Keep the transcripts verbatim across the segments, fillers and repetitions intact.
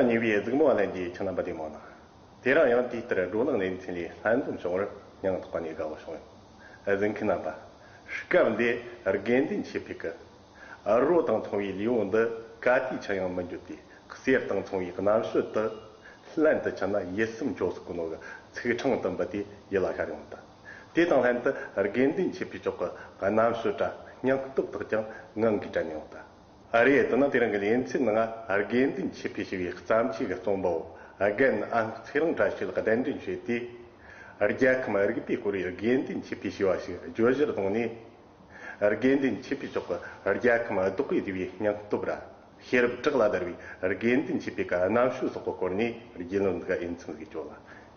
ཉེ་བའི་གཟིགས་མོ་བ་ལྷན་རྒྱས་ཁྱེད་རྣམ་པ་བདེ་མོ་ན། དེ་རིང་ཡང་དེ་ལྟར་བགྲོ་གླེང་ལེ་ཚན་ལས་ལྷན་འཛོམས་བྱུང་བར་སྙིང་ཐག་པ་ནས་དགའ་བོ་བྱུང་ཡོད། གཟིགས་མཁན་རྣམ་པ། སྐབས་འདིར་དགེ་འདུན་ཆོས་འཕེལ་གྱིས། རོ་དང་མཚུངས་པའི་ལེའུ་འདི་ག་དུས་ཆད་ཡང་མི་འགྱུར་ཏེ། གསེར་དང་མཚུངས་པའི་རྣམ་དཔྱོད་དུ། ལྷན་དུ་འཆི་ན་ཡིད་སེམས་སྐྱོ་ཟེར་གོ་ནོ་གི་ཚིག་ཕྲེང་དུ་འབུད་དེ་ཡིད་ལ་ཤར་ཡོང་ད། དེ་དང་ལྷན་དུ་དགེ་འདུན་ཆོས་འཕེལ་མཆོག་གི་རྣམ་དཔྱོད་དྲ་སྙིང་སྟོབས་དག་ཀྱང་ངང་གིས་དྲན་ཡོང་ད། ཨ་རེད། དེ་ན་དེ་རིང་གི་ལེ་ཚན་ནང་དགེ་འདུན་ཆོས་འཕེལ་ཞེས་པའི་བརྩམས་ཆོས་ཀྱི་རྩོམ་པ་པོ་རྒན་ཨ་ཚེ་རིང་བཀྲ་ཤིས་ལགས་གདན་འདྲེན་ཞུས་ཏེ། རྒྱལ་ཁམས་རིག་པའི་སྐོར་བའི་དགེ་འདུན་ཆོས་འཕེལ་ཞེས་པ་ཞིག་བརྗོད་གཞིར་བཟུང་ནས། དགེ་འདུན་ཆོས་འཕེལ་མཆོག་གི་རྒྱལ་ཁམས་བདག་གིས་བསྡུས་པའི་སྙིང་སྟོབས་ར། ཤེས་རབ་བྲག་ལ་བརྡར་བའི་དགེ་འདུན་ཆོས་འཕེལ་གྱི་རྣམ་དཔྱོད་སོགས་ཀྱི་སྐོར་ནས་རྒྱུས་ལོན་འདི་ག་ཡིན་ཚུལ་གྱི་སྐྱོ་ལ།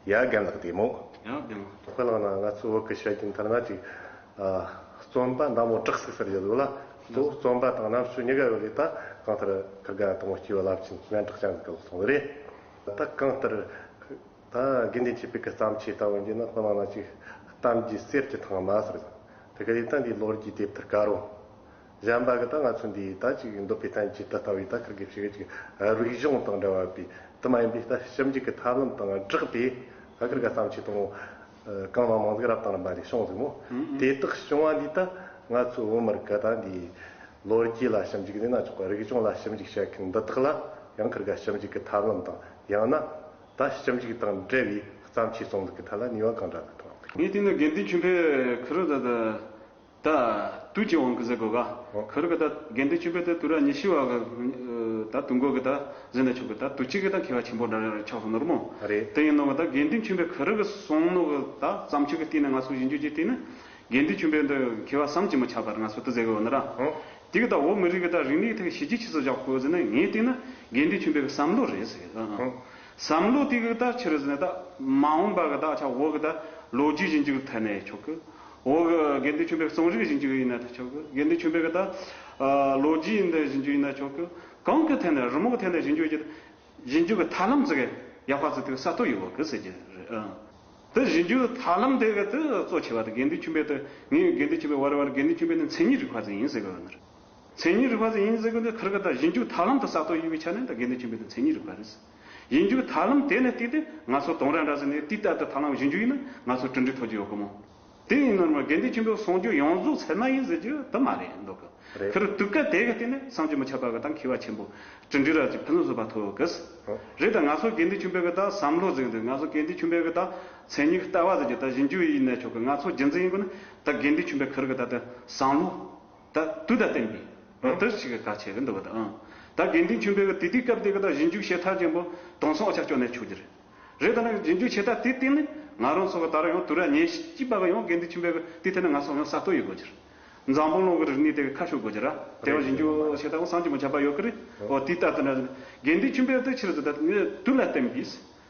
ཡ་རྒན་ལགས་བདེ་མོ། ཡང་བདེ་མོ། དཔེ་བླངས་ན་ང་ཚོའི་བོད་ཀྱི་བཤད་རྒྱུན་ལྟར་ན་ཅིག་ཨ། རྩོམ་པ་མདའ་མོ་བྲག་ཟིག་ཟེར་རྒྱུ་ལ། གཙོ་བོ་རྩོམ་པ་དང་རྣམ་དཔྱོད་གཉིས་ཀ་ཡོད་ལས་ད་གང་ལྟར་ཁིར་ག་དང་པོ་སྐྱེས་བུ་རླབས་ཆེན་སྙན་གྲགས་ཅན་ཟིག་གི་ལོག་སོང་རེད། ད་གང་ལྟར་ད་དགེ་འདུན་ཆོས་འཕེལ་གྱི་བརྩམས་ཆོས་ལྟ་བུ་ཡིན་ན་དཔེ་བླངས་ན་ཅིག་གཏམ་རྒྱུད་གསེར་གྱི་ཐང་མ་ཟེར་ཟིན། དེ་ག་ཡིན་ད་འདི་ལོ་རྒྱུས་དེབ་ཐེར་དཀར་བོ། གཞན་པ་གི་ད་ང་ཚོ་འདི་ད་ཅིག་འདོད་པའི་ཐམས་ཅད་ད་ལྟ་བུའི་ད་ཁིར་གི་ཞིག་ཅིག་རིག་གཞུང་དང་འབྲེལ་བ་བའི་དུ་མ་ཡིན་པའི་ད་ཞིབ་འཇུག་གི་ཐབས་ལམ་དང་སྦྲགས་པའི་ད་ཁིར་ག་བརྩམས་ཆོས་དང་གང་མང་མང་ཟིག་རབ་དང་རིམ་པ་ལས་བྱུང་ཟིག་མོ། དེ་དག་བྱུང་བ་འདི་ད་ང་ཚོ་བོད་མི་རིགས་གི་ད་འདི་ལོ་རྒྱུས་ལ་ཞིབ་འཇུག་ལས་ན་ཆོག་གི། རིག་གཞུང་ལ་ཞིབ་འཇུག་བྱེད་མཁན་འདི་དག་ལ་ཡང་ཁིར་ག་ཞིབ་འཇུག་གི་ཐབས་ལམ་དང་ཡང་ན་ད་ཞིབ་འཇུག་དང་འབྲེལ་བའི་བརྩམས་ཆོས་གསུང་ཟིག་གི་ཐད་ལ་ནུས་པ་གང་འདྲ་ཟིག་ཐོན་ངེས་དེ་ནི་དགེ་འདུན་ཆོས་འཕེལ་ཁིར་ད་ད། ད་དུས་ཀྱི་དབང་གིས་ཟེར་དགོས་ག་ཨོ། ཁིར་གི་ད་དགེ་འདུན་ཆོས་འཕེལ་དེ་དུས་རབས་ཉི་ཤུ་བ་གི་ད་དུས་འགོ་གི་ད་ཟེར་ན་ཆོག་གི། ད་དུས་གཅིག་གི་ད་མཁས་པ་ཆེན་པོ་འདྲ་ཆགས་སོང་ནོ་ར་མོ། རེད། དེ་ཡིན་ནོ་གི་ད་དགེ་འདུན་ཆོས་འཕེལ་ཁིར་གི་གསུང་ནོ་གི་ད་བརྩམས་ཆོས་གི་སྟེང་ནས་ང་ཚོ་ཞིབ་འཇུག་བྱས་བལྟས་ན། དགེ་འདུན་ཆོས་འཕེལ་འདི་མཁས་པ་བསམ་གྱིས་མི་ཁྱབ་པ་རེད། ང་ཚོ་དེ་ཟེར་གི་ཡོད་ནི་ར། ཨོ། དེ་གི་ད་བོད་མི་རིགས་གི་ད་རིག་གནས་ཐད་གི་བྱས་རྗེས་ཆེ་ཟིག་བཞག་དགོས་ཟེར་ན། ངས་བལྟས་ན་དགེ་འདུན་ཆོས་འཕེལ་གི་བསམ་བློ་རེད་ཟེར་གི། ཨོ། བསམ་བློ་དེ་གི་ད་ཆི་རེད་ཟེར་ན། ད་མ་འོངས་པ་གི་ད་ཆ་བོད་གི་ད་ལོ་རྒྱུས་ཞིབ་འཇུག་ཐད་ནས་ཆོག་གི། འོ་གི་དགེ་འདུན་ཆོས་འཕེལ་གསུང་རིག་ཞིབ་འཇུག་ཡིན་ན་ད་ཆོག་གི། དགེ་འདུན་ཆོས་འཕེལ་གི་ད་ཨ་ལོ་རྒྱུས་ཡིན་ད་ཞིབ་འཇུག་ཡིན་ན་ཆོག་གི། གང་གི་ཐད་ནས་རི་མོ་གི་ཐད་ནས་ཞིབ་འཇུག་ཡིན། ཞིབ་འཇུག་གི་ཐབས་ལམ་ཟིག་ཡག་པ་ཟིག་དེ་གསར་གཏོད་ཡོད་གི་ཟེར་གྱི་རེད། ཨང་། དེ་ཞིབ་འཇུག་གི་ཐབས་ལམ་དེ་གི་དེ་གཙོ་ཆེ་བ་དེ་དགེ་འདུན་ཆོས་འཕེལ་དེ། ངས་དགེ་འདུན་ཆོས་འཕེལ་བར་བར་དགེ་འདུན་ཆོས་འཕེལ་ནི་མཚན་ཉིད་རིག་པ་ཟིག་ཡིན་ཟེར་གི་ཡོད་ནི་རེད། མཚན་ཉིད་རིག་པ་ཟིག་ཡིན་ཟེར་གི་འདི་ཁིར་གི་ད་ཞིབ་འཇུག་ཐབས་ལམ་དེ་གསར་གཏོད་ཡིན་པའི་ཆ་ནས་ད་དགེ་འདུན་ཆོས་འཕེལ་དེ་མཚན་ཉིད་རིག་པ་རེད། ཞིབ་འཇུག་ཐབས་ལམ་དེ་ནས་བལྟས་ཏེ་ང་ཚོ་དོང་ར་འདྲ་ཟིག་ནས་དེ་ལྟར་དུ་ཐབས་ལམ་ཞིབ་འཇུག་ཡིན་ན་ང་ཚོ་གྲུབ་འབྲས་ཐོབ་རྒྱུ་ཡོད་གི་མོ། དེ་ཡིན་ནོ་ར་མོ། དགེ་འདུན་ཆོས་འཕེལ་གསུང་རྒྱུ་ཡོངས་རྫོགས་ཚད་མ་ཡིན་ཟེར་རྒྱུ་དེ་མ་རེད་འདུག་གི། རེད། ཁིར་དུས་སྐབས་དེ་གི་སྟེང་ནས་བསམ་གྱིས་མི་ཁྱབ་པ་གི་ད་མཁས་པ་ཆེན་པོ་གྲུབ་འབྲས་ར་ཅིག་ཕུན་སུམ་ཚོགས་པ་ཐོབ་ཡོད་གི། ཨོ། རེད། ད་ང་ཚོ་དགེ་འདུན་ཆོས་འཕེལ་གི་ད་བསམ་བློ་ཟེར་གི་འདུག་ང་ཚོ་དགེ་འདུན་ཆོས་འཕེལ་གི་ད་མཚན་ཉིད་ཀྱི་ལྟ་བ་ཟེར་རྒྱུ་ད་ཞིབ་འཇུག་ཡིན་ན་ཆོག་གི། ང་ཚོ་རྒྱུ་མཚན་ཡིན་དགོས་ན་ད་དགེ་འདུན་ཆོས་འཕེལ་ཁིར་གི་ད་ད་བསམ་བློ་ད་དུས་དང་བསྟུན་པའི་ཨོ་དེ་ཞིག་གི་གལ་ཆེ་གི་འདུག་གི། ད་ཨང་། ད་དགེ་འདུན་ཆོས་འཕེལ་གི་དེ་དུས་སྐབས་དེ་གི་ད་ཞིབ་འཇུག་བྱེད་ཐབས་ཅན་པོ་དེང་སང་འུ་ཅག་སྐྱོན་ནས་ཆོག་རྒྱུ་རེད། རེད། ད་ནི་རྗེས་འཇུག་བྱེད་ཐབས་དེ་སྟེང་ནས་ང་རང་ཚོ་གི་ད་རུང་ཡང་དུས་རབས་ཉེར་གཅིག་པ་གི་ཡང་དགེ་འདུན་ཆོས་འཕེལ་གི་དེ་ཐད་ནས་ང་ཚོ་ཡང་གསར་གཏོད་ཡོད་དགོས་ཀྱི་རེད། འཛམ་བུ་གླིང་གི་རིག་གནས་དེ་གི་ཁ་ཕྱོགས་དགོས་ཀྱི་རེད། དེ་ཡང་རྗེས་འཇུག་བྱེད་ཐབས་བསམ་གྱིས་མི་ཁྱབ་པ་ཡོད་ཀྱི་རེད། འོ་དེ་ལྟ་དུ་ན་དགེ་འདུན་ཆོས་འཕེལ་དེ་ཕྱིར་དུ་ད་ནི་དུས་ལ་བསྟུན་པའི་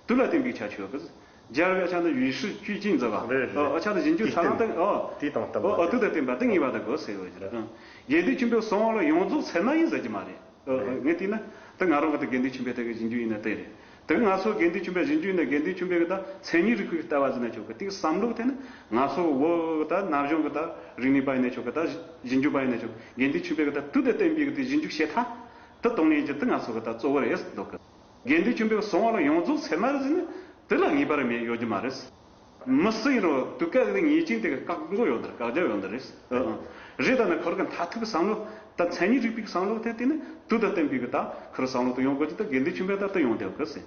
དུས་ལ་བསྟུན་པའི་ཁྱད་ཆོས་ཡོད་ཀྱི། རྒྱལ་བའི་ཆ་ནས་ཡུལ་ཧྲི་ཅུས་ཅིན་ཟེར་བ། རེད། རེད། འོ་ཆ་ནས་རྗེས་འཇུག་ཐབས་ལམ་དེ་འོ་དེ་དང་བསྟུན་པ། འོ་དུས་དང་བསྟུན་པ་དེ་ངེས་པར་དུ་དགོས་ཟེར་བ་ཞིག་རེད། དགེ་འདུན་ཆོས་འཕེལ་གསུང་བ་ལ་ཡོངས་རྫོགས་ཚད་མ་ཡིན་ཟེར་གྱི་མ་རེད། ཨ། ངས་བལྟས་ན་ད་ང་རང་གི་ད་དགེ་འདུན་ཆོས་འཕེལ་དེ་གི་ཞིབ་འཇུག་ཡིན་ན་དེ་རེད། དེ་གི་ང་ཚོ་དགེ་འདུན་ཆོས་འཕེལ་ཞིབ་འཇུག་ཡིན་ན་དགེ་འདུན་ཆོས་འཕེལ་གི་ད་མཚན་ཉིད་རིག་པའི་ལྟ་བ་ཟེར་ན་ཆོག་གི། དེ་གི་བསམ་བློ་དེ་ནི་ང་ཚོ་བོད་གི་ད་ན་གཞོན་གི་ད་རིག་གནས་པ་ཡིན་ན་ཆོག་གི། ད་ཞིབ་འཇུག་པ་ཡིན་ན་ཆོག་གི། དགེ་འདུན་ཆོས་འཕེལ་གི་ད་དུས་དང་བསྟུན་པའི་གི་དེ་ཞིབ་འཇུག་བྱེད་ཐབས་དེ་གཏོང་ལེན་གྱི་དེ་ང་ཚོ་གི་ད་གཙོ་བོ་རེད་འདུག་གི། དགེ་འདུན་ཆོས་འཕེལ་གསུང་བ་ལ་ཡོངས་རྫོགས་ཚད་མ་རེད་ཟེར་ན་དེ་ལ་ངེས་པར་མེད་ཡོད་རྒྱུ་མ་རེད། མི་སུ་ཡིན་རུང་དུས་སྐབས་ཀྱི་ངེས་ཅན་དེ་གི་བཀག་འགོག་ཡོད་འདིར། བཀག་རྒྱ་ཡོད་འདི་རེད། ཨ། ཨ། རེད། ད་ནི་ཁོ་རང་གི་མཐར་ཐུག་གི་བསམ་བློ་ད་མཚན་ཉིད་རིག་པའི་བསམ་བློ་དེ་དེ་ནི་དུས་དང་བསྟུན་པའི་གི་ད་ཁོ་རང་བསམ་བློ་དེ་ཡོང་དགོས་ཀྱི། ད་དགེ་འདུན་ཆོས་འཕེལ་ད་དེ་ཡོང་བསྡད་ཡོད་གི་ཟེར།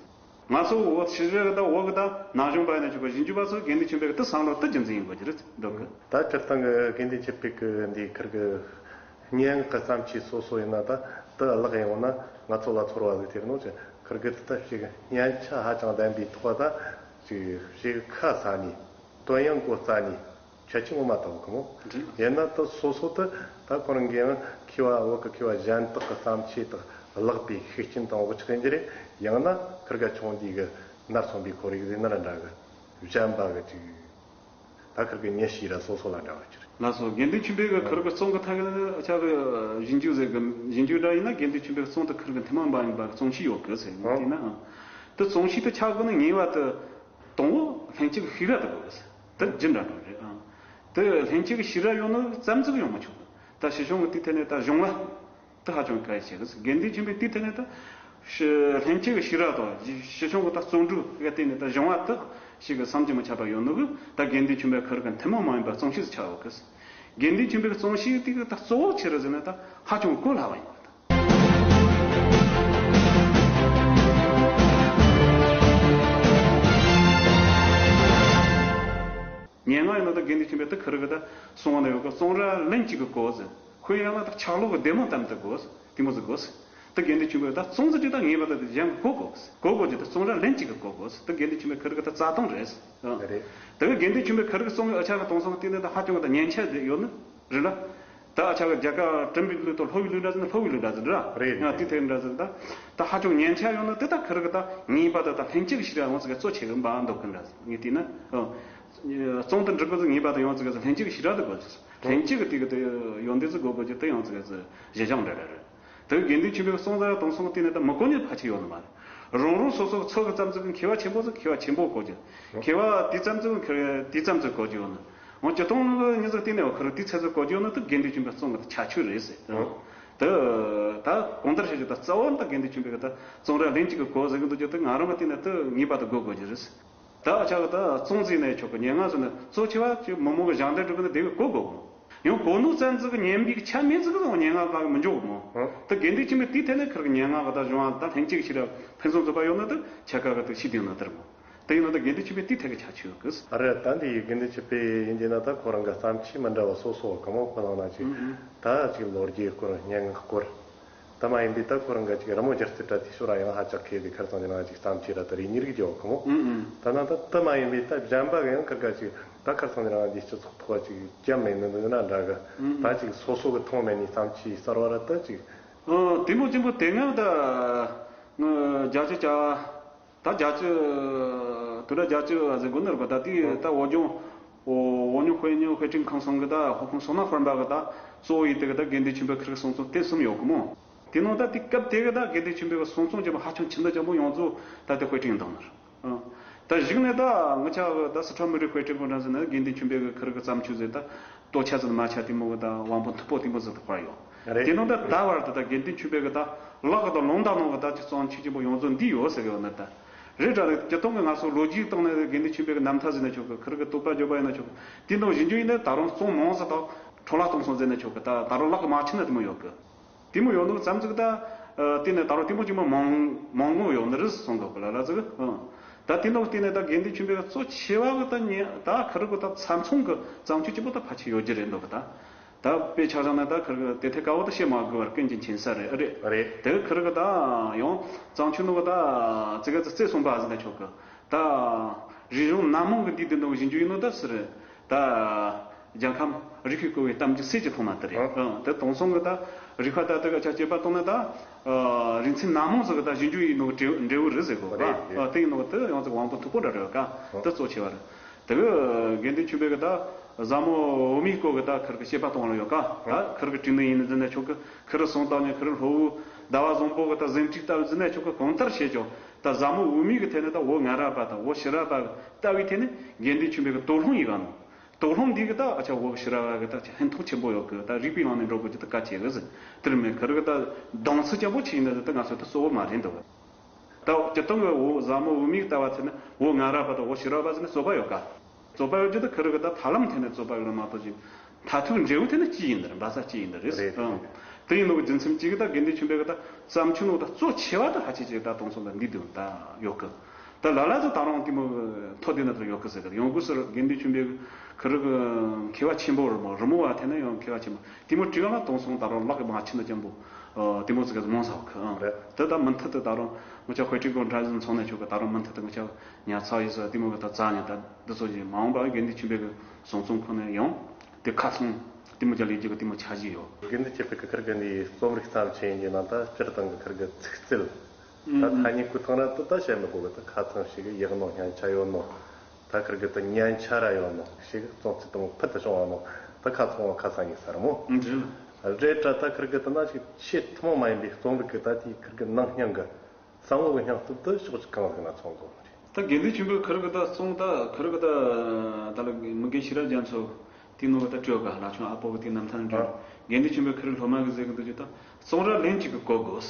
ང་ཚོ་འོ་ཕྱི་རྒྱལ་གི་ད་འོ་གི་ད་ན་གཞོན་པ་ཡིན་ན་ཆོག་གི། ཞིབ་འཇུག་པ་ཚོ་དགེ་འདུན་ཆོས་འཕེལ་གི་ད་བསམ་བློ་དེ་རྒྱུ་མཚན་ཡིན་དགོས་ཀྱི་རེད་འདུག་གི། ད་སྤྱིར་བཏང་གི་དགེ་འདུན་ཆོས་འཕེལ་གི་འདི་ཁིར་གི་སྙན་ངག་གི་བརྩམས་ཆོས་སོ་སོ་ཡིན་ན་ད་དེ་བཀླགས་ཡོང་ན་ང་ཚོ་ལ་ཚོར་བ་ཟིག་སྟེར་ནོ་ཅི། ཁིར་གི་ད་ཞིག་སྙན་ཆ་ཧ་ཅང་ལྡན་པའི་ཐོག་ད་ཅིག་ཞིག་ཁ་ས་ནས་དོན་ཡང་གོ་རྩ་ནས་ཁྱད་ཆོས་ངོ་མ་དང་གི་མོ། ཡིན་ན་ད་སོ་སོ་ད་ད་ཁོ་རང་གིས་ཡང་མཁས་པ་བོད་ཀྱི་མཁས་པ་གཞན་དག་གི་བརྩམས་ཆོས་དག་བཀླགས་པའི་ཤུགས་རྐྱེན་དང་འོག་ཆགས་ཡིན་གྱི་རེད། ཡང་ན་ཁིར་ག་ཆུང་དུས་གི་ནར་སོན་པའི་ཁོར་ཡུག་ཟིག་ནར་འདྲ་གི་གཞན་པ་གི་ཅིག་ད་ཁིར་གི་ཉི་ཤུ་ར་སོ་སོ་ལ་འདྲ་བ་ཅིག་རེད། ལགས་སོ། དགེ་འདུན་ཆོས་འཕེལ་གི་ཁིར་གི་གསུང་གི་ཐད་གི་ཨ་ཅག་གི་ཞིབ་འཇུག་ཟེར་གི་ཞིབ་འཇུག་འདྲ་ཡིན་ན་དགེ་འདུན་ཆོས་འཕེལ་གི་གསུང་དེ་ཁིར་གི་མཐུན་མ་འབའ་ཡིན་པ་གི་རྩོམ་གཤིས་ཡོད་གི་ཟེར་ཡིན་ན། དེ་རྩོམ་གཤིས་དེ་ཆགས་དགོས་ན་ངེས་པར་དུ་དང་པོ་ལྷན་སྐྱེས་ཀྱི་ཤེས་རབ་དེ་དགོས་གི་ཟེར། དེ་རྒྱུ་འདྲ་འགྲོ་རེད། ཨང་། དེ་ལྷན་སྐྱེས་ཀྱི་ཤེས་རབ་ཡོད་ན་ཙམ་ཟིག་ཡོང་མི་ཆོག་གི། ད་ཞི་ཞང་གི་དེའི་ཐད་ནས་ད་གཞུང་ལ་དེ་ཧ་ཅང་གལ་ཆེ་གི་ཟེར། དགེ་འདུན་ཆོས་འཕེལ་དེའི་ཐད་ནས་ད་ ལྷན་སྐྱེས་ཀྱི་ཤེས་རབ་དང་ཕྱི་ཕྱོགས་ཀྱི་ད་བརྩོན་འགྲུས་ཀྱི་སྟེང་ནས་ད་སྦྱོང་བ་དག་ཞིག་གི་བསམ་གྱིས་མི་ཁྱབ་པ་ཡོད་ནོ་གི་ད་དགེ་འདུན་ཆོས་འཕེལ་ཁོ་རང་གི་ཐུན་མོང་མ་ཡིན་པ་གཙང་བཤད་ཆགས་ཡོད་གི། དགེ་འདུན་ཆོས་འཕེལ་གཙང་བཤད་དེ་གི་ད་གཙོ་བོ་ཆི་རེད་ཟེར་ན་ད་ཧ་ཅང་གོ་སླ་བ་ཡིན་པ་ད། སྙན་ངག་ཡིན་ན་ད་དགེ་འདུན་ཆོས་འཕེལ་ད་ཁོ་རང་གི་ད་གསུང་བ་ན་ཡོད་གི། བཙོང་ར་ལན་གཅིག་གི་གོ་ཟེར། ཁོ་ཡང་ན་ད་ཆག་ལོག་གི་བདེ་མོ་ཙམ་དུ་གོ་ཟེར། དེ་མོ་ཟིག་གོ་ཟེར། ད་དགེ་འདུན་ཆོས་འཕེལ་ད་བཙོང་ཟེར་དུས་ད་ངེས་པར་ད་དེ་གཞན་གི་གོ་དགོས་ཟེར། གོ་དགོས་ཀྱི་ད་བཙོང་ར་ལན་གཅིག་གི་གོ་དགོས་ཟེར། ད་དགེ་འདུན་ཆོས་འཕེལ་ཁོ་རང་གི་ད་རྩ་དོན་རེད་ཟེར། རེད། ད་གི་དགེ་འདུན་ཆོས་འཕེལ་ཁོ་རང་གི་གསུང་གི་ཨ་ཆག་གི་དེང་སང་གི་སྟེང་ནས་ད་ཧ་ཅང་གི་ད་ཉན་ཆ་ཟིག་ཡོད་ནི་རེད་ལ། ད་ཨ་ཆག་གི་རྒྱ་གར་དྲན་པའི་གླུ་དང་སློབ་བུའི་གླུ་འདྲ་ཟེར་ན་སློབ་བུའི་གླུ་འདྲ་ཟེར་འདྲ། རེད། ཡང་དེ་ཐད་འདྲ་ཟེར་ད། ད་ཧ་ཅང་ཉན་ཆ་ཡོད་ནི་དེ་ད་ཁོ་རང་གི་ད་ངེས་པར་ད་ད་ལྷན་སྐྱེས་ཀྱི་ཤེས་རབ་ཡོངས་སུ་གི་གཙོ་ཆེ་གི་འབའ་འདུག་གི་འདྲ་ཟེར། ངས་བལྟས་ན། ཨ། བཙོང་དུ་འགྲིག་པ་ཟིག་ངེས་པར་དུ་ཡོངས་སུ་གི་ལྷན་སྐྱེས་ཀྱི་ཤེས་རབ་དེ་དགོས་ཀྱི། ལྷན་སྐྱེས་ཀྱི་དེ་གི་དེ་ཡོན་ཏན་ཟིག་དགོས་དགོས་ཀྱི་དེ་ཡོངས་སུ་གི་གཞི་བཞག་འདྲ་འདྲ་རེད། དེ་དགེ་འདུན་ཆོས་འཕེལ་གི་གསུང་ཟེར་དང་གསུང་དེ་ནི་ད་མི་གོ་ནི་ཕལ་ཆེར་ཡོད་ནི་མ་རེད། རང་རང་སོ་སོ་གི་ཚོ་གི་ཙམ་ཟིག་གི་མཁས་པ་ཆེན་པོ་ཟིག་མཁས་པ་ཆེན་པོ་གོ་རྒྱུ། མཁས་པ་དེ་ཙམ་ཟིག་གི་དེ་ཙམ་ཟིག་གོ་རྒྱུ་ཡོད་ནི། འོ་སྤྱིར་བཏང་ནི་མྱི་ཟིག་བལྟས་ནས་འོ་ཁོ་རང་དེ་ཚད་ཟིག་གོ་རྒྱུ་ཡོད་ནི་དེ་དགེ་འདུན་ཆོས་འཕེལ་གི་གསུང་གི་ཁྱད་ཆོས་རེད་ཟེར། ཨོ། དེ་ད་གང་ལྟར་བཤད་རྒྱུ་ད་རྩ་བ་ནི་ད་དགེ་འདུན་ཆོས་འཕེལ་གི་ད་བཙོང་ར་ལན་གཅིག་གི་གོ་ཟེར་གི་འདུག་རྒྱུ་དེ་ང་རང་གི་བལྟས་ན་དེ་ངེས་པར་དུ་དགོས་དགོས་རྒྱུ་རེད། ད་ཨ་ཅག་གི་ད་བཙོང་ཟེར་ནས་ཆོག་གི། སྙན་ངག་ཟེར་ན་གཙོ་ཆེ་བ་ཅིག་མི་མང་གི་ཞབས་འདེགས་སྒྲུབ་གི་ན་དེ་གི་གོ་དགོས་གི། ཡང་གོ་ནོ་ཙམ་ཟིག་གི་ཉན་པའི་ཆ་མེད་ཟིག་གི་སྙན་ངག་ག་མི་འཇོག་གི་མོ། ཧུང་། ད་དགེ་འདུན་ཆོས་འཕེལ་དེའི་ཐད་ནས་ཁིར་གི་སྙན་ངག་གི་ད་སྦྱོང་བ་ད་ལྷན་སྐྱེས་ཀྱི་ཤེས་རབ་ཕུན་སུམ་ཚོགས་པ་ཡོད་ན་ད་ཆ་ག་གི་ད་ཤེས་ལྡན་ན་ད་རེད་མོ། ད་ཡིན་ན་ད་དགེ་འདུན་ཆོས་འཕེལ་དེའི་ཐད་ཀྱི་ཁྱད་ཆོས་ཡོད་གི། ཨ་རེད། ད་འདི་ཡི་དགེ་འདུན་ཆོས་འཕེལ་ཡིན་གྱི་ན་ད་ཁོ་རང་གི་བརྩམས་ཆོས་མི་འདྲ་བ་སོ་སོ་གི་མོ། ཁོ་རང་ན་ཅིག་ཨུ་ཨུ། ད་ཅིག་ལོ་རྒྱུས་སྐོར་སྙན་ངག་སྐོར། ད་མ་ཡིན་པའི་ད་ཁོ་རང་ག་ཅིག་རི་མོ་སྒྱུ་རྩལ་འདྲ་དེ་ཤོར་ཡང་ཧ་ཅང་མཁས་དེ་ཁར་སང་ཉིན་ང་ཅིག་བརྩམས་ཆོས་ར་ད་རེ་གཉིས་རིགས་ཀྱི་འོག་གི་མོ། ཨུ་ཨུ། ད་ན་ད་ད་མ་ཡིན་པའི་ད་གཞན་པ་གི་ཡང་ཁར་ག་ཅིག་ད་ཁར་སང་ཉིན་ང་ཅིག་སྤྱི་ཚོགས་ཐོག་ཅིག་རྒྱ་མེད་ནི་འདི་ན་འདྲ་གི། ཨུ་ཨུ། ད་ཅིག་སོ་སོ་གི་མཐོང་མེད་ནི་བརྩམས་ཆོས་གསར་བ་ར་ད་ཅིག་ཨ། དེ་མོ་ཅན་པོ་དེ་སྔ་ད་ང་རྒྱ་ཆེ་ཅག་ད་རྒྱ་ཆེ། དུ་ར་རྒྱ་ཆེ་བ་ཟེར་དགོས་ནི་རེད་པ། ད་དེ་ད་འོ་ལྗོངས། འོ་འོ་ཉོ་དཔེ་ཉོ་དཔེ་སྐྲུན་ཁང་སོང་གི་ད་ཧོ་ཁོང་སོ་ན་དཔོན་པ་གི་ད་གཙོ་བོ་ཡིན་དེ་གི་ད་དགེ་འདུན་ཆོས་འཕེལ་ཁིར་གི་གསུང་རྩོམ་དེ་གསུམ་ཡོད་གི་མོ། དེ་ནང་ད་དེ་སྐབས་དེ་གི་ད་དགེ་འདུན་ཆོས་འཕེལ་གི་གསུང་རྩོམ་ཅན་པོ་ཧ་ཅང་ཆེ་འདི་ཅན་པོ་ཡོངས་རྫོགས་ད་དེ་དཔེ་སྐྲུན་བཏང་ནི་རེད། ཨ། ད་གཞུག་ནས་ད་ང་ཅག་གི་ད་སི་ཁྲོན་མི་རིགས་དཔེ་སྐྲུན་ཁང་འདྲ་ཟེར་ན་དགེ་འདུན་ཆོས་འཕེལ་གི་ཁིར་གི་བརྩམས་ཆོས་ཟེར་ད་ལྟོ་ཆས་ཟེར་མ་ཆ་དེ་མོ་གི་ད་དབང་པོ་མཐུག་པོ་དེ་མོ་ཟེར་ད་དཔར་ཡོད། རེད། དེ་ནང་ད་ད་བར་དུ་ད་དགེ་འདུན་ཆོས་འཕེལ་གི་ད་ལག་གི་ད་ལུང་དང་ནང་གི་ད་ཅི་བརྩམས་ཆོས་ཆེན་པོ་ཡོངས་རྫོགས་འདི་ཡོད་ཟེར་གི་ཡོད་ནི་ད། རེད་དྲ་རེད། སྤྱིར་བཏང་གི་ང་ཚོ་ལོ་རྒྱུས་སྟེང་ནས་དགེ་འདུན་ཆོས་འཕེལ་གི་རྣམ་ཐར་ཟེར་ན་ཆོག་གི། ཁིར་གི་བསྟོད་པ་བརྗོད་པ་ཡིན་ན་ཆོག་གི། དེ་ནང་ཞིབ་འཇུག་ཡིན་ན་ད་རུང་རྩོམ་མང་ཟེར་ད་འཕྲོ་བརླག་གཏོང་སོང་ཟེར་ན་ཆོག་གི། ད་ད་རུང་ལག་གི་མ་ཆི་ན་དེ་མོ་ཡོད་གི། དེ་མོ་ཡོད་ནོ་ཙམ་ཟིག་ད། ཨ། དེ་ནས་ད་རུང་དེ་མོ་ཅིག་མ་མང་མང་ངོ་ཡོད་ནི་རེད་གསུང་གི་ལ་ལ་ཟིག་ཨང་། ད་དེ་ནོ་དེ་ནས་ད་དགེ་འདུན་ཆོས་འཕེལ་གི་གཙོ་ཆེ་བ་གི་ད་ཉེ་ད་ཁིར་གི་ད་ཚ་མཚུངས་གི་བརྩམས་ཆོས་ཆེན་པོ་ད་ཕལ་ཆེར་ཡོད་རྒྱུ་རེད་འདུག་གི་ད། ད་དཔེ་ཆ་བཞག་ན་ད་ཁིར་གི་དེ་ཐད་ཀ་བོ་ད་བཤད་མ་དགོས་པར་ཀུན་གྱིས་མཁྱེན་གསལ་རེད། ཨ་རེད། རེད། དེ་གི་ཁིར་གི་ད་ཡང་བརྩམས་ཆོས་ནོ་གི་ད་ཙི་ག་ཙི་རྩེ་གསུམ་པ་ཟེར་ན་ཆོག་གི། ད་རིག་གཞུང་སྣ་མང་གི་འདི་དེ་འདྲ་བོ་ཞིབ་འཇུག་ཡིན་ནོ་ད་སི་རེད། ད་རྒྱལ་ཁམས་རིག་པའི་བསྐོར་བའི་གཏམ་རྒྱུད་གསེར་གྱི་ཐོག་མ་དེ་རེད། ཨང་། ཨང་། དེ་དེང་སང་གི་ད་རིག་པ་ད་དེ་ག་ཆ་དཔྱད་པ་གཏོང་ན་ད་རིག་ཚན་སྣ་མང་ཟིག་གི་ད་ཞིབ་འཇུག་ཡིན་ནོ་གི་འབྲས་འབྲས་བུ་རེད་ཟེར་གོ་རེད། ཨ། དེ་ཡིན་ནོ་གི་དེ་ཡང་ཟིག་དབང་པོ་མཐུག་པོ་འདྲ་རེད་ཀ། དེ་གཙོ་ཆེ་བ་རེད། དེ་གི་དགེ་འདུན་ཆོས་འཕེལ་གི་ད་ཟབ་མོ་འོག་མའི་སྐོར་གི་ད་ཁིར་གི་དཔྱད་པ་གཏོང་ལ་ཡོད་ཀ། ད་ཁིར་གི་དྲི་ནི་ཡིན་ནི་ཟེར་ན་ཆོག་གི། ཁིར་གསུང་སྟངས་ནི་ཁིར་སློབ་བུ་ཟླ་བ་བཟང་པོ་གི་ད་ཟིན་བྲིས་ལྟ་བུ་ཟེར་ན་ཆོག་གི། གང་ལྟར་བཤད་ཀྱང་ད་ཟབ་མོ་འོག་མའི་གི་ཐད་ནས་ད་འོ་ང་ར་པ་དང་འོ་ཕྱི་ར་པ་གི་ལྟ་བའི་ཐད་ནས་དགེ་འདུན་ཆོས་འཕེལ་གི་དོགས་སློང་ཡིན་ག་ནོ། དོགས་སློང་འདི་གི་ད་ཨ་ཆ་འོ་ཕྱི་ར་པ་གི་ད་ཆ་ཕན་ཐོགས་ཆེན་པོ་ཡོད་གི། ད་རིགས་པའི་ནང་ནས་འགྲོ་དགོས་ཀྱི་ད་གལ་ཆེ་གི་ཟེར། དེར་མེད་ཁིར་གི་ད་གདེང་ཚོད་ཆེན་པོ་ཆེ་ཡིན་ན་ད་ང་ཚོ་ད་གཙོ་བོ་མ་རེད་འདུག་ད་སྤྱིར་བཏང་གི་འོ་ཟབ་མོ་འོག་མའི་ལྟ་བ་ཚེ་ན་འོ་ང་ར་པ་དང་འོ་ཕྱི་ར་པ་ཟེར་ནས་རྩོད་པ་ཡོད་ཀ། རྩོད་པ་ཡོད་རྒྱུ་ད་ཁིར་གི་ད་ཐབས་ལམ་ཐད་ནས་རྩོད་པ་ཡོད་ལ་མ་གཏོགས་ཅིག་མཐར་ཐུག་འབྲས་བུ་ཐད་ནས་གཅིག་ཡིན་ནི་རེད། འབའ་ས་གཅིག་ཡིན་ནི་རེད། རེད། ཨང་། དེ་ཡིན་ནོ་རྒྱུ་མཚན་གཅིག་གི་ད་དགེ་འདུན་ཆོས་འཕེལ་གི་ད་བརྩམས་ཆོས་ནོ་ད་གཙོ་ཆེ་བ་ད་ཕལ་ཆེར་ཅིག་ད་དེང་སང་ད་འདི་དུ་ད་ཡོད་གི། ད་ལ་ལ་ཚོ་ད་རུང་དེ་མོ་མཐོ་དེ་ན་ད་ཡོད་གི་ཟེར་གི། ཡོང་གི་ཟེར། དགེ་འདུན་ཆོས་འཕེལ་གི་ཁིར་གི་མཁས་པ་ཆེན་པོ་རེད་མོ། རི་མོ་བ་ཐད་ན་ཡང་མཁས་པ་ཆེན་པོ་དེ་མོ་བྲིས་པ་ལ་དེང་སང་ད་རུང་ལག་གི་མ་ཆི་ན་ཅན་པོ། ཨ། དེ་མོ་ཟིག་གི་མང་ས་གི། ཨང་། རེད། དེ་ད་མུ་མཐུད་དུ་ད་རུང་ང་ཅག་དཔེ་སྐྲུན་ཁང་འདྲ་ཟིག་ཚང་ནས་ཆོག་གི། ད་རུང་མུ་མཐུད་དུ་ང་ཅག་ཉར་ཚགས་ཡིན་ཟེར་དེ་མོ་གི་ད་རྩ་ནས་ད་འདི་ཚོ་ཞིག་མ་འོངས་པར་དགེ་འདུན་ཆོས་འཕེལ་གི་གསུང་རྩོམ་ཁོ་ནས་ཡང་དེ་ཁ་ཚང་དེ་མོ་ཅིག་ལས་རྒྱུ་གི་དེ་མོ་འཆར་གཞི་ཡོད། དགེ་འདུན་ཆོས་འཕེལ་གི་ཁིར་གི་འདི་རྩོམ་རིག་བརྩམས་ཆོས་ཡིན་གྱི་ནང་ད་སྤྱིར་བཏང་གི་ཁིར་གི་ཚིག་རྩལ་ད་ཐ་སྙད་བཀོལ་སྟངས་ར་ད་ད་བཤད་མི་དགོས་གི། ད་ཁ་ཚང་ཞིག་གི་ཡག་ནོ་སྙན་ཆ་ཡོད་ནོ། ད་ཁིར་གི་ད་སྙན་ཆ་ར་ཡོད་ནོ་ཞིག་གི་རྩོམ་ཚིག་དེ་མོ་ཕུལ་དུ་བྱུང་བ་ནོ། ད་ཁ་ཚང་བ་ཁ་ཚང་ཡིན་ས་རེད་མོ། རེད། རེད་དྲ་ད་ཁིར་གི་ད་ན་ཞིག་ཆེས་ཐུན་མོང་མ་ཡིན་པའི་རྩོམ་རིག་གི་ད་དེའི་ཁིར་གི་ནང་སྙིང་གི་བསམ་བློ་གི་སྙིང་སྟོབས་དེ་ཕྱོགས་གཅིག་གང་ཟིག་ན་ཚང་དགོས་ནི་རེད། ད་དགེ་འདུན་ཆོས་འཕེལ་ཁིར་གི་ད་གསུང་ད་ཁིར་གི་ད་ད་ལ་མི་རྒན་ཤེས་རབ་རྒྱ་མཚོ་དེ་ནོ་ད་སྤྲོད་ག་ལ་ཆུང་ཨ་ཕོ་གི་དེ་རྣམ་ཐར་འདྲ། ཨ། དགེ་འདུན་ཆོས་འཕེལ་ཁིར་གི་སློབ་མ་གི་ཟེར་གི་འདུག་རྒྱུ་ད་བཙོང་ར་ལན་གཅིག་གི་གོ་དགོས།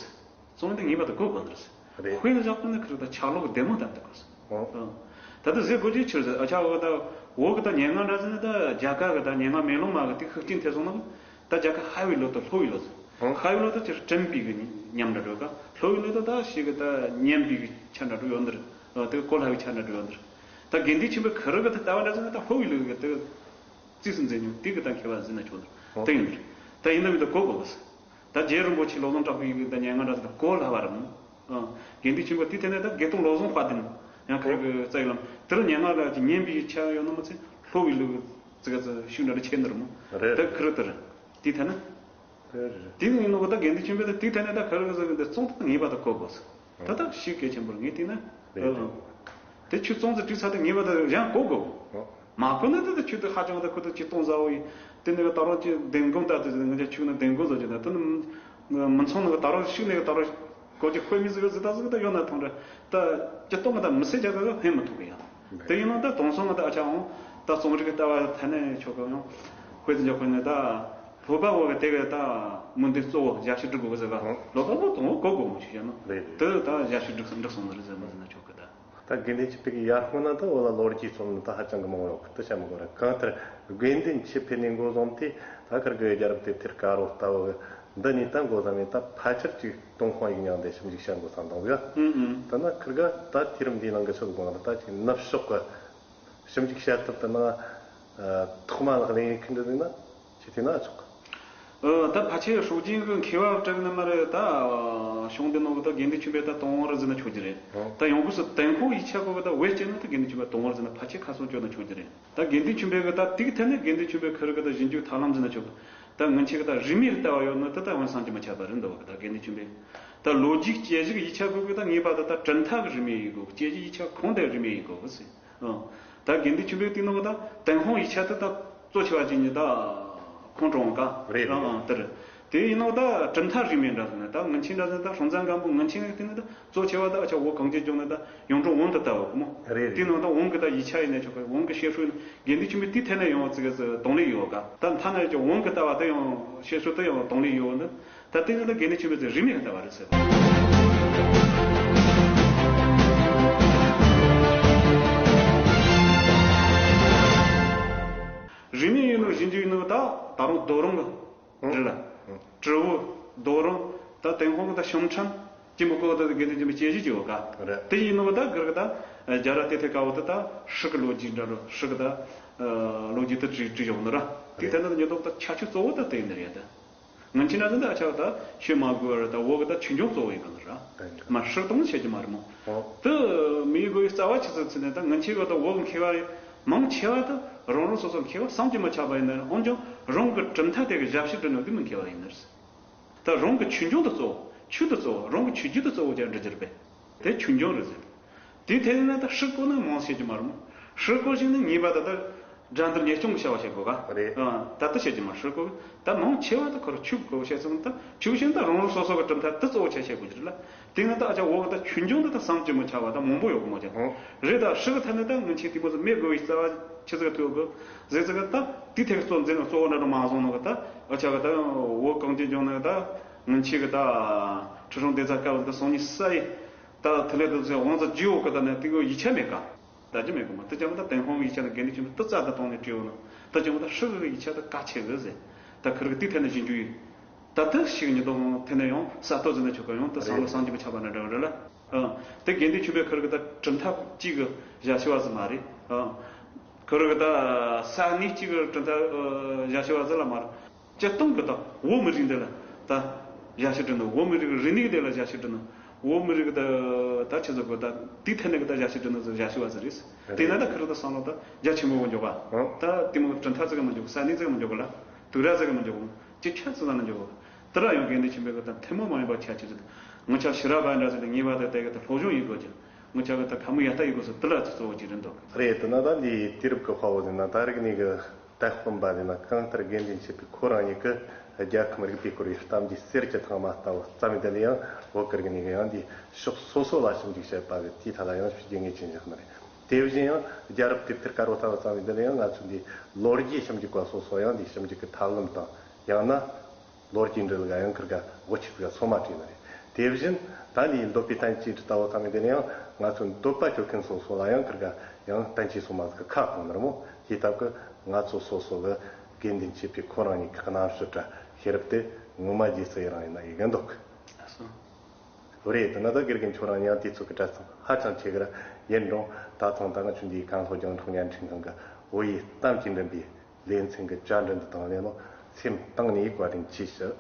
རྩོམ་འདི་ངེས་པར་དུ་གོ་དགོས་ནི་རེད། དཔེ་ལ་བཞག་པ་ན་ཁིར་ད་ཆག་ལོག་བདེ་མོ་བཏབ་འདུག་གོ། ད་ལྟ་ཟེར་དགོས་ཀྱི་ཕྱིར་ཟེར། ཨ་ཅག་འོ་ད་འོ་གི་ད་སྙན་ངག་འདྲ་ཟེར་ན་ད་རྒྱ་གར་གི་ད་སྙན་ངག་མེ་ལོང་མ་གི་དེ་ཤུགས་རྐྱེན་ཐེབས་སོང་ན། ད་རྒྱ་གར་ཧ་བའི་ལོ་ད་ལྷོ་བའི་ལོ་ཟེར། ཧ་བའི་ལོ་ད་ཅིག་དྲན་པའི་གི་ཉམས་འདྲ་འགྲོ་ག། ལྷོ་བའི་ལོ་ད་ད་ཞིག་གི་ད་སྙན་པའི་གི་ཆ་འདྲ་འགྲོ་ཡོད་འདིར། དེ་གི་གོ་སླ་བའི་ཆ་འདྲ་འགྲོ་ཡོད་འདིར། ད་དགེ་འདུན་ཆོས་འཕེལ་ཁིར་གི་ད་ལྟ་བ་འདྲ་ཟེར་ན་ད་ལྷོ་བའི་ལོ་གི་ད་རྩིས་སུ་མཛད་མྱོང་དེ་གི་ད་མཁས་པ་ཟེར་ན་ཆོག་འདིར། དེ་ཡིན་འདིར། ད་ཡིན་ན་མི་ད་གོ་དགོས་ཟེར། ད་རྗེ་རིན་པོ་ཆེ་བློ་བཟང་གྲགས་པའི་ཡི་གེ་དང་སྙན་ངག་འདྲ་ཟེར་གོ་སླ་བ་རེད་མོ། ཨ། དགེ་འདུན་ཆོས་འཕེལ་དེ་ཐད་ནས་ད་དགེ་སྟོང་བློ་བཟང་དཔལ་ལྡན་ཡང་ཁ་ཡི་རྩ་ཡི་ལམ་དེར་སྙན་ངག་ལ་ཅིག་སྙན་པའི་ཆ་ཡོད་ན་མ་ཚད་ལྷོ་བའི་ལུགས་ཙི་ག་ཙི་ཤུགས་འདྲ་འདྲ་ཆེ་འདིར་མོ། རེད། ད་ཁི་རི་དེར་དེ་ཐད་ན། རེད་རེད། དེ་ཡིན་ནོ་གི་ད་དགེ་འདུན་ཆོས་འཕེལ་ད་དེ་ཐད་ནས་ད་ཁི་རི་གི་ཟེར་གི་འདི་རྩོམ་ད་ངེས་པར་དུ་གོ་དགོས་ཟེར། ད་ད་ཤུགས་གལ་ཆེན་པོར་ངས་བལྟས་ན། རེད། ཨ། དེ་ཁྱོད་རྩོམ་ཙི་བྲིས་ཚར་དུས་ངེས་པར་དུ་ཡང་གོ་དགོས། མ་གོ་ན་ད་ད་ཁྱོད་དེ་ཧ་ཅང་ད་ཁོ་ད་ཅི་གཏོང་ཟ་བོ་ཡིན། དེ་ནས་ད་རུང་ཅི་བདེན་དགོངས་ད་དེ་ང་ཅག་ཆུག་ན་བདེན་དགོངས་ཟ་ཅི་ད་དེ་ནི་མི་མཚུངས་ན་ད་རུང་ཤུགས་ནས་ད་རུང་གོ་ཅི་དཔེ་མི་ཟིག་ཟི་ད་ཟིག་ད་ཡོད་ན་ཐང་ར། ད་ཅི་གཏོང་གི་ད་མི་སེ་ཅག་ད་ཕན་མི་ཐོགས་གི་ཡང་། དེ་ཡིན་ན་ད་དེང་སང་ད་ཨ་ཅག་འོང་ད་རྩོམ་རིག་ལྟ་བ་ཐ་ན་ཆོག་གི་ཡང་། དཔེ་ཙི་འཇོག་གི་ནི་ད་ལྷོ་པ་བོ་གི་དེ་གི་ད་མུ་འདི་གཙོ་བོ་ཞབས་ཕྱི་སྒྲུབ་དགོས་གི་ཟེར་ག། ལྷོ་པ་བོ་དང་བོ་གོ་དགོས་མོ་ཞིག་བཤད་ན། རེད་རེད། དེ་ད་ཞབས་ཕྱི་སྒྲུབ་སོང་འགྲིག་སོང་ནི་རེད་ཟེར་མ་ཟེར་ན་ཆོག་གི་ད། ད་དགེ་འདུན་ཆོས་འཕེལ་གྱི་ཡར་སྔོན་ན་ད་འོ་ལ་ལོ་རྒྱུས་རྩོམ་ནི་ད་ཧ་ཅང་གི་མང་བོ་ཡོད་གི་ད་བཤད་མི་དགོས་ར། གང་ལྟར་དགེ་འདུན་ཆོས་འཕེལ་ནས་འགོ་བཟུང་སྟེ་ད་ཁིར་གི་རྒྱལ་རབས་དེབ་ཐེར་དཀར་པོ་ལྟ་བུ་འདི་ནས་ད་འགོ་བཟུང་ནས་ད་ཕལ་ཆེར་ཅིག་ཏུན་ཧོང་ཡིག་རྙིང་དེ་ཞིབ་འཇུག་བྱེད་འགོ་བརྩམས་བཏང་ཟིག། ཨུ་ཨུ། ད་ན་ཁིར་ག་ད་དུས་རིམ་འདིའི་ནང་གི་ཆོས་སྒོ་ནང་ད་ཅིག་ནུབ་ཕྱོགས་གི་ཞིབ་འཇུག་བྱེད་ཐབས་དེ་ན་ཐོག་མ་ལག་ལེན་ཡེད་མཁན་འདྲ་ཟིག་ན་ཅིག་དེ་ན་ཆོག་གི། ཨ། ད་ཕལ་ཆེར་སྲོལ་རྒྱུན་གྱི་མཁས་པ་དྲུག་ནི་མ་རེད་ད། གཞུང་འདི་ནང་གི་ད་དགེ་འདུན་ཆོས་འཕེལ་ད་དང་པོ་རེད་ཟེར་ན་ཆོག་གི་རེད། ད་ཡང་སྒོས་སུ་ཏུན་ཧོང་ཡིག་ཆ་གོ་གི་ད་བེད་སྤྱད་ན་ད་དགེ་འདུན་ཆོས་འཕེལ་དང་པོ་རེད་ཟེར་ན་ཕལ་ཆེར་ཁ་སང་བརྗོད་ན་ཆོག་གི་རེད། ད་དགེ་འདུན་ཆོས་འཕེལ་གི་ད་དེའི་ཐད་ནས་དགེ་འདུན་ཆོས་འཕེལ་ཁི་རི་གི་ད་ཞིབ་འཇུག་ཐབས་ལམ་ཟེར་ན་ཆོག་གི། ད་ང་ཆེ་གི་ད་རིས་མེད་ལྟ་བ་ཡོད་ན་ད་ད་ཡང་བསམ་གྱིས་མི་ཁྱབ་པ་རེད་འདུག་གི། ད་དགེ་འདུན་ཆོས་འཕེལ་ད་ལོ་རྒྱུས་དཔྱད་གཞིག་ཡིག་ཆ་གོ་གི་ད་ངེས་པར་དུ་ད་གྲུབ་མཐའ་གི་རིས་མེད་ཡིན་དགོས། དཔྱད་གཞིག་ཡིག་ཆ་ཁུངས་དེ་རིས་མེད་ཡིན་དགོས་གི་ཟེར། ཨང་། ད་དགེ་འདུན་ཆོས་འཕེལ་དེའི་ནང་གི་ད་ཏུན་ཧོང་ཡིག་ཆ་དེ་ད་གཙོ་ཆེ་བ་ཅིག་ནི་ད་ཁོང་ཀྲུང་ཀ། རེད། ཨང་ཨང་། དེ་རེད། དེ་ཡིན་ནོ་ད་གྲུབ་མཐའ་རིས་མེད་འདྲ་ཟེར་ན་ད་ང་ཆེ་འདྲ་ཟེར་ན་ད་སྲོང་བཙན་སྒམ་པོ་ང་ཆེ་ནས་དེ་ནི་ད་གཙོ་ཆེ་བ་ད་ཨ་ཅག་བོད་གངས་ཅན་ལྗོངས་ནི་ད་གཡུང་དྲུང་བོན་དུ་ལྟ་བ་གི་མོ། རེད་རེད། དེ་ནང་ད་བོན་གི་ད་ཡིག་ཆ་ཡིན་ན་ཆོག་གི། བོན་གི་བཤད་སྲོལ་ནི་དགེ་འདུན་ཆོས་འཕེལ་དེའི་ཐད་ནས་ཡང་ཙི་གེ་ཙི་གདོང་ལེན་ཡོད་ག། ད་མཐའ་ན་ཡང་བོན་གི་ལྟ་བ་དེ་ཡང་བཤད་སྲོལ་དེ་ཡང་གདོང་ལེན་ཡོད་ནི། ད་དེ་ནི་ད་དགེ་འདུན་ཆོས་འཕེལ་ཚོས་རིས་མེད་ལྟ་བ་རེད་ཟེར། རིས་མེད་ཡིན་ནོ་ཞིབ་འཇུག་ཡིན་ནོ་ད་ད་རུང་རྡོ་རིང་གི་རེད་ལ། དྲིལ་བུ། རྡོ་རིང་། ད་ཏུན་ཧོང་གི་ད་བྱང་ཁྲམ་གྱི་མི་གོ་ད་དགེ་འདུན་ཆོས་འཕེལ་དཔྱད་གཞི་བྱེད་ག། རེད། དེ་ཡིན་ནོ་ད་གིར་གི་ད་རྒྱལ་རབས་དེབ་ཐེར་དཀར་པོ་ད་ད་ཧྲི་གི་ལོ་རྒྱུས་འདྲ་རོ། ཧྲི་གི་ད་ལོ་རྒྱུས་ད་བྲིས་བྲིས་ཡོང་ནི་ར། དེ་ཐད་ན་ད་ཉེ་དོག་ད་ཁྱད་ཆོས་གཙོ་བོ་ད་དེ་ཡིན་ནི་རེད་ད། ང་ཆེ་ན་ཟིན་ད་ཨ་ཅག་ད་ཤོད་མ་དགོས་པར་ད་བོད་གི་ད་ཆོས་འབྱུང་གཙོ་བོ་ཡིན་གི་ནི་ར། མ་ཧྲི་གཏོང་བྱེད་ཀྱི་མ་རེད་མོ། དེ་མི་ཡི་དགོས་ཡི་རྩ་བ་ཆི་ཟིག་ཚུལ་ནས་ད་ང་ཆེ་གི་ད་བོད་གི་མཁས་པ་མང་ཆེ་བ་ད་རང་རང་སོ་སོ་མཁས་པ་བསམ་གྱིས་མི་ཁྱབ་པ་ཡིན་ན་འོན་ཀྱང་རང་གི་གྲུབ་མཐའ་དེ་གི་ཞབས་ཕྱི་སྒྲུབ་ནོ་དེ་མི་མཁས་པ་ཡིན་ནི་རེད། ད་རང་གི་ཆོས་འབྱུང་དེ་གཙོ་བོ། ཆོས་དེ་གཙོ་བོ། རང་གི་ཆོས་བརྒྱུད་དེ་གཙོ་བོ་ཅན་འདྲི་རྒྱུ་རེད་པས། དེ་ཆོས་འབྱུང་རེད་ཟེར། དེའི་ཐད་ནས་ད་ཧྲི་གོ་ན་མང་བཤད་རྒྱུ་མ་རེད་མོ། ཧྲི་གོ་ཞིག་ནི་ངེས་པར་དུ་ད་དགྲ་འདུལ་ཉེས་སྐྱོང་གི་བྱ་བ་བྱེད་དགོས་ག། རེད། ཨ། ད་ལྟ་བཤད་རྒྱུ་མ་ཧྲི་གོ་གི། ད་མང་ཆེ་བ་ད་ཁོ་ར་ཆོས་གོ་བཤད་ཚུལ་ད་ཆོས་བཤད་ད་རང་རང་སོ་སོ་གི་གྲུབ་མཐའ་དེ་གཙོ་བོ་ཆ་བཤད་དགོས་རྒྱུ་རེད་ལ། དེ་ན་ད་ཨ་ཅག་བོད་གི་ད་ཆོས་འབྱུང་ད་ད་བསམ་གྱིས་མི་ཁྱབ་པ་ད་མང་པོ་ཡོད་གི་མོ་ཅག། རེད། ད་ཧྲི་གི་ཐད་ནས་ད་ང་ཆེ་དེ་མོ་ཟིག་མེད་དགོས་པའི་རྩ་བ་ཆི་ཟིག་ཐུག་གི་ཟེར་ཟིག་ད་དེའི་ཐད་གི་གཙོ་འཛིན་གཙོ་བོ་འདྲ་འདྲ་མ་བཟུང་ནོ་གི་ད་ཨ་ཅག་གི་ད་བོད་གངས་ཅན་ལྗོངས་ནས་ད་ང་ཆེ་གི་ད་ཁྲི་སྲོང་ལྡེ་བཙན་སྐབས་ད་སང་ཉིན་ས་ཡི་ད་དེ་ལས་ད་ཚེ་དབང་རྩ་རྒྱུ་བོ་གི་ད་ནས་དེ་གི་ཡིག་ཆ་མེད་ག། ད་ཅི་མེད་གི་མ། དེ་ཅང་ད་ཏུན་ཧོང་ཡིག་ཆ་ནི་དགེ་འདུན་ཆོས་འཕེལ་ཏི་ཙ་ད་གཏོང་ནས་བྲིས་ཡོད་ནོ། ད་ཅང་ད་ཧྲི་གི་ཡིག་ཆ་ད་གལ་ཆེ་གི་ཟེར། ད་ཁིར་གི་དེའི་ཐད་ནས་ཞིབ་འཇུག་ཡིན། ད་ལྟ་ཞིག་ཉིས་སྟོང་ཐེ་ནས་ཡང་ས་སྟོད་ཟིན་ན་ཆོག་ག། ཡང་ད་བསམ་བློ་བསམ་གྱིས་མི་ཁྱབ་པ་འདྲ་འདྲ་རེད་ལ། ཨ། དེ་དགེ་འདུན་ཆོས་འཕེལ་ཁིར་གི་ད་གྲུབ་མཐའ་གཅིག་གི་ཞབས་ཕྱི་བ་ཟིག་མ་རེད། ཨ། ཁིར་གི་ད་ས་གནས་གཅིག་གི་གྲུབ་མཐའ་ཞབས་ཕྱི་བ་ཟིག་ལ་མ་རེད། སྤྱིར་བཏང་གི་ད་བོད་མི་རིགས་འདི་ལ་ད་ཞབས་ཕྱི་སྒྲུབ་ནོ། བོད་མི་རིགས་རིག་གནས་འདི་ལ་ཞབས་ཕྱི་སྒྲུབ་ནོ། བོད་མི་རིགས་ད་ད་ཆི་ཟེར་དགོས། ད་དེའི་ཐད་ནས་གི་ད་ཞབས་ཕྱི་སྒྲུབ་ནོ་ཟིག་ཞབས་ཕྱི་བ་ཟིག་རེད། དེས་ན་ད་ཁིར་གི་ད་བསམ་བློ་ད་རྒྱ་ཆེན་པོ་གི་འཇོག་པ། ད་དེ་མོ་གྲུབ་མཐའ་ཟིག་གི་མི་འཇོག་ས་གནས་ཟིག་གི་མི་འཇོག་གི་ལ། དུས་རབས་ཟིག་གི་མི་འཇོག་གི། ཅི་ཆ་ཚང་ན་འཇོག་གི། དེ་ར་ཡང་དགེ་འདུན་ཆོས་འཕེལ་གི་ད་ཐུན་མོང་མ་ཡིན་པ་ཆ་ཆི་ཟིག་ང་ཆ་ཕྱི་རབས་པ་འདྲ་ཟིག་ད་ངེས་པར་དུ་དེ་གི་ད་སློབ་སྦྱོང་ཡེད་དགོས་ཀྱི། ང་ཆ་གི་ད་ཁ་མོ་ཡ་ལྟ་ཡེད་དགོས་ཟེར་དེ་ལ་ད་གཙོ་བོ་ཅིག་རེད་འདུག། རེད། དེ་ན་ད་འདི་དུས་རབས་ཀྱི་དཔའ་བོ་ཟེར་ན་ད་རིག་གནས་ཀྱི་དད་དཔོན་པ་ཟེར་ན་གང་ལྟར་དགེ་འདུན་ཆོས་འཕེལ་ཁོ་རང་ཉིད་ཀྱིས་རྒྱལ་ཁམས་རིག་པའི་སྐོར་གྱི་གཏམ་རྒྱུད་གསེར་གྱི་ཐང་མ་ལྟ་བུ་བརྩམས་ཏེ་ནི་ཡང་བོད་ཀྱི་རིག་གནས་ཀྱི་ཡང་འདི་ཕྱོགས་སོ་སོ་ལ་ཞིབ་འཇུག་བྱེད་པ་གི་དེའི་ཐད་ལ་ཡང་ཤུགས་རྐྱེན་ངེས་ཅན་བཞག་ནི་རེད། དེ་བཞིན་ཡང་རྒྱལ་རབས་དེབ་ཐེར་དཀར་པོ་ལྟ་བུ་བརྩམས་ཏེ་ནི་ཡང་ང་ཚོ་འདི་ལོ་རྒྱུས་ཞིབ་འཇུག་པ་སོ་སོ་ཡང་འདི་ཞིབ་འཇུག་གི་ཐབས་ལམ་དང་ཡང་ན་ལོ་རྒྱུས་འབྲི་ལུགས་ཡང་ཁིར་ག་དབུ་ཁྱུད་ཀྱི་སོ་མ་བྲིས་ནི་རེད། དེ་བཞིན་ད་ནི་འདོད་པའི་བསྟན་བཅོས་ཀྱི་ལྟ་བ་ཚང་མའི་དེ་ནས་ཡང་ང་ཚོའི་འདོད་པ་སྤྱོད་མཁན་སོ་སོ་ལ་ཡང་ཁིར་ག་ཡང་བསྟན་བཅོས་སོ་མ་ཟིག་ཁ་གཏོང་ནི་རེད་མོ། དེའི་སྟབས་ཀྱིས་ང་ཚོ་སོ་སོ་གི་དགེ་འདུན་ཆོས་འཕེལ་ཁོ་རང་ཉིད་ཀྱི་རྣམ་དཔྱོད་ར་ཤེས་རབ་དེ་ངོ་མ་རྗེས་སུ་ཡི་རང་ཡིན་ན་ཡི་གེ་འདོད་གི། ཨ་སོ། རེད། དེ་ན་ད་དགེ་རྒན་ཁྱོད་རང་ཡང་དུས་ཚོད་ཀྱི་གྲལ་ཚང་ཧ་ཅང་ཆེ་གི་ར། ཡིན་རུང་ད་ཐེངས་ད་ང་ཆུང་དུས་ཀན་ལྷོ་རྒྱང་འཕྲོག་བརྙན་འཕྲིན་ཁང་གི་བོད་ཡིག་གཏམ་གྱི་འགྲན་པའི་ལེ་ཚན་གྱི་བཅར་འདྲི་འདི་དང་ལེན་ནོ་སེམས་གཏིང་ནས་བཀའ་དྲིན་ཆེ་ཞུ།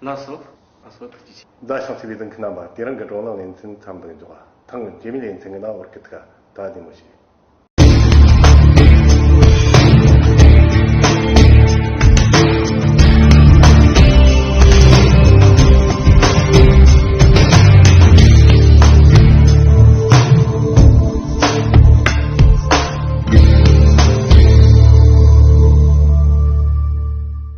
ལགས་སོ། ལགས་སོ། ཐུགས་རྗེ་ཆེ། མཛའ་ཞིང་བརྩེ་བའི་གདེང་ཁ་རྣམ་པ། དེ་རིང་གི་བགྲོ་གླེང་ལེ་ཚན་མཚམས་འདིར་འཇོག་པ། ཐེངས་རྗེས་མའི་ལེ་ཚན་གྱི་ནང་བར་གི་ཐུག་ད་བདེ་མོ་བྱོས།